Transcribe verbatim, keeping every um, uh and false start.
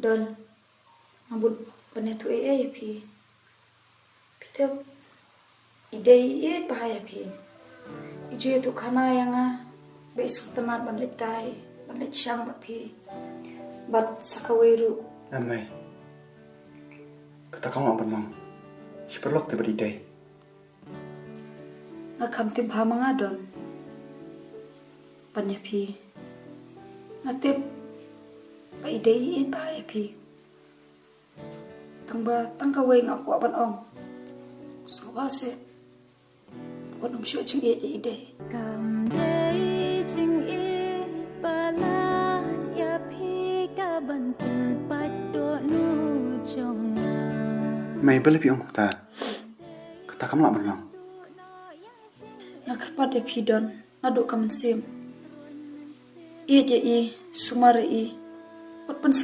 Don, nga bud ban ïathuh ei ei ïa phi. Phi tip, i dei i ïeit bha ïa phi. I ju ïathuh khana ïa nga ba i sngewtynnat ban leit kai, ban leit shang bad phi, bad sa kawei ruh. Em mei, kata kam lah ban long. Shi paralok te bad i dei. Nga kham tip bha ma nga, Don, ban ïa phi. Nga tip ba i dei i ïeit bha ïa phi. Tang ba tang kawei nga kwah ban ong, sngewbha seh wat nym shu jingïeit ïa i dei. Kam dei jingïeit palat ïa phi ka ban pynpait dohnud jong nga. Mei, balei phi ong kumta? Kata kam lah ban long. Nga kyrpad ïa phi, Don, naduh ka mynsiem. Ïeit ïa i, sumar ïa i. Wat pyn